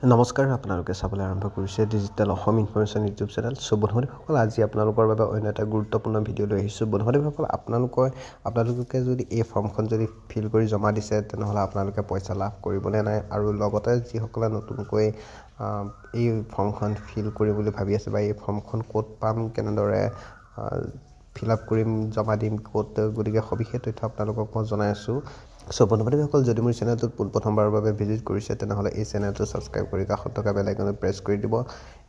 নমস্কাৰ, আপোনালোকে চাবলৈ আৰম্ভ কৰিছে digital Assam information YouTube channel. চ' বন্ধু বান্ধৱীসকল, আজি আপোনালোকৰ বাবে অন্য এটা গুৰুত্বপূৰ্ণ ভিডিঅ' লৈ আহিছোঁ। বন্ধু বান্ধৱীসকল, আপোনালোকে যদি এই ফৰ্মখন যদি ফিল কৰি জমা দিছে, তেনেহ'লে আপোনালোকে পইচা লাভ কৰিবনে নাই আৰু লগতে যিসকলে নতুনকৈ এই ফৰ্মখন ফিল কৰিম বুলি ভাবি আছে বা এই ফৰ্মখন ক'ত পাম, কেনেদৰে ফিল আপ কৰিম, জমা দিম ক'ত, গতিকে সবিশেষ তথ্য আপোনালোকক মই জনাই আছোঁ। চ' বন্ধু বান্ধৱীসকল, যদি মোৰ চেনেলটোত পোনপ্ৰথমবাৰৰ বাবে ভিজিট কৰিছে, তেনেহ'লে এই চেনেলটো ছাবস্ক্ৰাইব কৰি কাষত থকা বেল আইকনত প্ৰেছ কৰি দিব।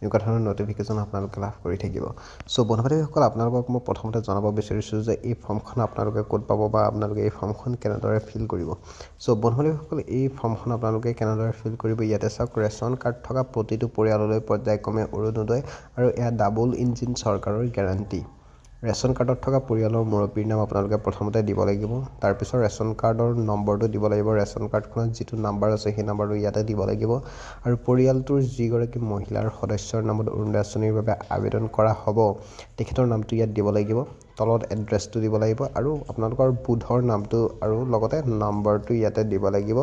এনেকুৱা ধৰণৰ ন'টিফিকেশ্যন আপোনালোকে লাভ কৰি থাকিব। চ' বন্ধু বান্ধৱীসকল, আপোনালোকক মই প্ৰথমতে জনাব বিচাৰিছোঁ যে এই ফৰ্মখন আপোনালোকে ক'ত পাব বা আপোনালোকে এই ফৰ্মখন কেনেদৰে ফিল কৰিব। চ' বন্ধু বান্ধৱীসকল, এই ফৰ্মখন আপোনালোকে কেনেদৰে ফিল কৰিব, ইয়াতে চাওক, ৰেচন কাৰ্ড থকা প্ৰতিটো পৰিয়াললৈ পৰ্যায়ক্ৰমে অৰুণোদয় আৰু এয়া ডাবল ইঞ্জিন চৰকাৰৰ গেৰাণ্টি। ৰেচন কাৰ্ডত থকা পৰিয়ালৰ মুৰব্বীৰ নাম আপোনালোকে প্ৰথমতে দিব লাগিব। তাৰপিছত ৰেচন কাৰ্ডৰ নম্বৰটো দিব লাগিব। ৰেচন কাৰ্ডখনত যিটো নাম্বাৰ আছে, সেই নাম্বাৰটো ইয়াতে দিব লাগিব। আৰু পৰিয়ালটোৰ যিগৰাকী মহিলাৰ সদস্যৰ নামত অৰুণোদয় আঁচনিৰ বাবে আবেদন কৰা হ'ব, তেখেতৰ নামটো ইয়াত দিব লাগিব। তলত এড্ৰেছটো দিব লাগিব আৰু আপোনালোকৰ বুথৰ নামটো আৰু লগতে নম্বৰটো ইয়াতে দিব লাগিব।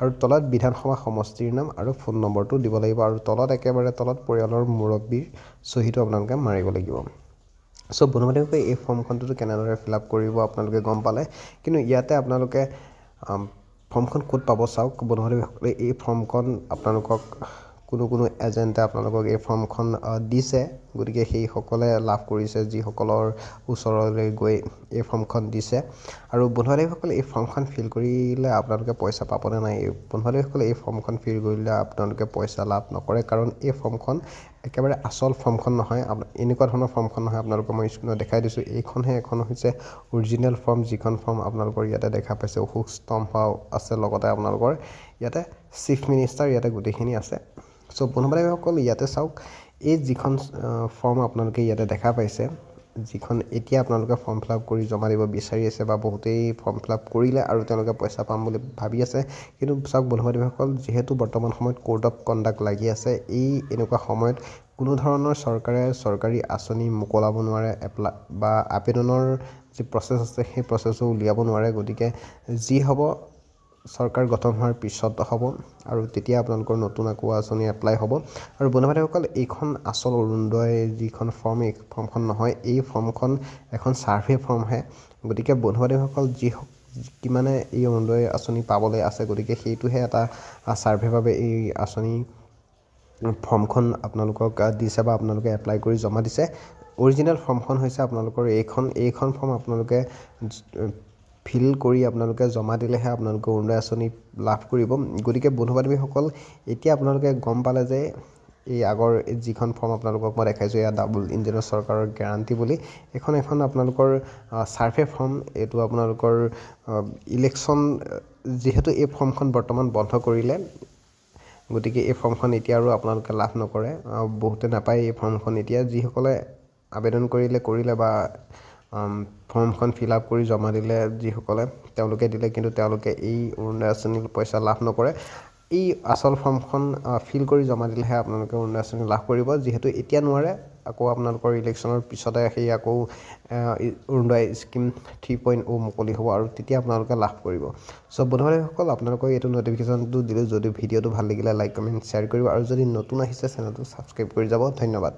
আৰু তলত বিধানসভা সমষ্টিৰ নাম আৰু ফোন নম্বৰটো দিব লাগিব। আৰু তলত, একেবাৰে তলত পৰিয়ালৰ মুৰব্বীৰ চহীটো আপোনালোকে মাৰিব লাগিব। চ' বন্ধু বান্ধৱীসকল, এই ফৰ্মখনটোতো কেনেদৰে ফিল আপ কৰিব আপোনালোকে গম পালে, কিন্তু ইয়াতে আপোনালোকে ফৰ্মখন ক'ত পাব? চাওক বন্ধু বান্ধৱীসকলে, এই ফৰ্মখন আপোনালোকক কোনো কোনো এজেণ্টে আপোনালোকক এই ফৰ্মখন দিছে। গতিকে সেইসকলে লাভ কৰিছে, যিসকলৰ ওচৰলৈ গৈ এই ফৰ্মখন দিছে। আৰু বন্ধু বান্ধৱীসকলে, এই ফৰ্মখন ফিল কৰিলে আপোনালোকে পইচা পাবনে নাই? বন্ধু বান্ধৱীসকলে, এই ফৰ্মখন ফিল কৰিলে আপোনালোকে পইচা লাভ নকৰে, কাৰণ এই ফৰ্মখন একেবাৰে আচল ফৰ্মখন নহয়, এনেকুৱা ধৰণৰ ফৰ্মখন নহয়। আপোনালোকক মই স্ক্ৰীণত দেখাই দিছোঁ, এইখনহে এখন হৈছে অৰিজিনেল ফৰ্ম, যিখন ফৰ্ম আপোনালোকৰ ইয়াতে দেখা পাইছে। অশোক স্তম্ভ আছে, লগতে আপোনালোকৰ ইয়াতে চিফ মিনিষ্টাৰ, ইয়াতে গোটেইখিনি আছে। চ' বন্ধু বান্ধৱীসকল, ইয়াতে চাওক, এই যিখন ফৰ্ম আপোনালোকে ইয়াতে দেখা পাইছে, যিখন এতিয়া আপোনালোকে ফৰ্ম ফিল আপ কৰি জমা দিব বিচাৰি আছে বা বহুতেই ফৰ্ম ফিল আপ কৰিলে আৰু তেওঁলোকে পইচা পাম বুলি ভাবি আছে, কিন্তু চাওক বন্ধু বান্ধৱীসকল, যিহেতু বৰ্তমান সময়ত কোড অফ কণ্ডাক্ট লাগি আছে, এই এনেকুৱা সময়ত কোনো ধৰণৰ চৰকাৰে চৰকাৰী আঁচনি মোকলাব নোৱাৰে, এপ্লাই বা আবেদনৰ যি প্ৰচেছ আছে, সেই প্ৰচেছো উলিয়াব নোৱাৰে। গতিকে যি হ'ব চৰকাৰ গঠন হোৱাৰ পিছত হ'ব আৰু তেতিয়া আপোনালোকৰ নতুন আকৌ আঁচনি এপ্লাই হ'ব। আৰু বন্ধু বান্ধৱীসকল, এইখন আচল অৰুণোদয় যিখন ফৰ্ম, এই ফৰ্মখন নহয়। এই ফৰ্মখন এখন ছাৰ্ভে ফৰ্মহে। গতিকে বন্ধু বান্ধৱীসকল, যি কিমানে এই অৰুণোদয় আঁচনি পাবলৈ আছে, গতিকে সেইটোহে এটা ছাৰ্ভেৰ বাবে এই আঁচনি ফৰ্মখন আপোনালোকক দিছে বা আপোনালোকে এপ্লাই কৰি জমা দিছে। অৰিজিনেল ফৰ্মখন হৈছে আপোনালোকৰ এইখন। এইখন ফৰ্ম আপোনালোকে ফিল কৰি আপোনালোকে জমা দিলেহে আপোনালোকে অৰুণোদয় আঁচনি লাভ কৰিব। গতিকে বন্ধু বান্ধৱীসকল, এতিয়া আপোনালোকে গম পালে যে এই আগৰ যিখন ফৰ্ম আপোনালোকক মই দেখাইছোঁ, এয়া ডাবল ইঞ্জিনৰ চৰকাৰৰ গেৰাণ্টি বুলি, এইখন এখন আপোনালোকৰ ছাৰ্ভে ফৰ্ম। এইটো আপোনালোকৰ ইলেকশ্যন, যিহেতু এই ফৰ্মখন বৰ্তমান বন্ধ কৰিলে, গতিকে এই ফৰ্মখন এতিয়া আৰু আপোনালোকে লাভ নকৰে, বহুতে নাপায় এই ফৰ্মখন। এতিয়া যিসকলে আবেদন কৰিলে কৰিলে বা ফৰ্মখন ফিল আপ কৰি জমা দিলে যিসকলে, তেওঁলোকে দিলে, কিন্তু তেওঁলোকে এই অৰুণোদয় আঁচনিৰ পইচা লাভ নকৰে। এই আচল ফৰ্মখন ফিল কৰি জমা দিলেহে আপোনালোকে অৰুণোদয় আঁচনি লাভ কৰিব। যিহেতু এতিয়া নোৱাৰে, আকৌ আপোনালোকৰ ইলেকশ্যনৰ পিছতে সেই আকৌ অৰুণোদয় স্কীম 3.0 মুকলি হ'ব আৰু তেতিয়া আপোনালোকে লাভ কৰিব। চ' বন্ধু বান্ধৱীসকল, আপোনালোকৰ এইটো ন'টিফিকেশ্যনটো দিলোঁ। যদি ভিডিঅ'টো ভাল লাগিলে লাইক, কমেণ্ট, শ্বেয়াৰ কৰিব আৰু যদি নতুন আহিছে, চেনেলটো ছাবস্ক্ৰাইব কৰি যাব। ধন্যবাদ।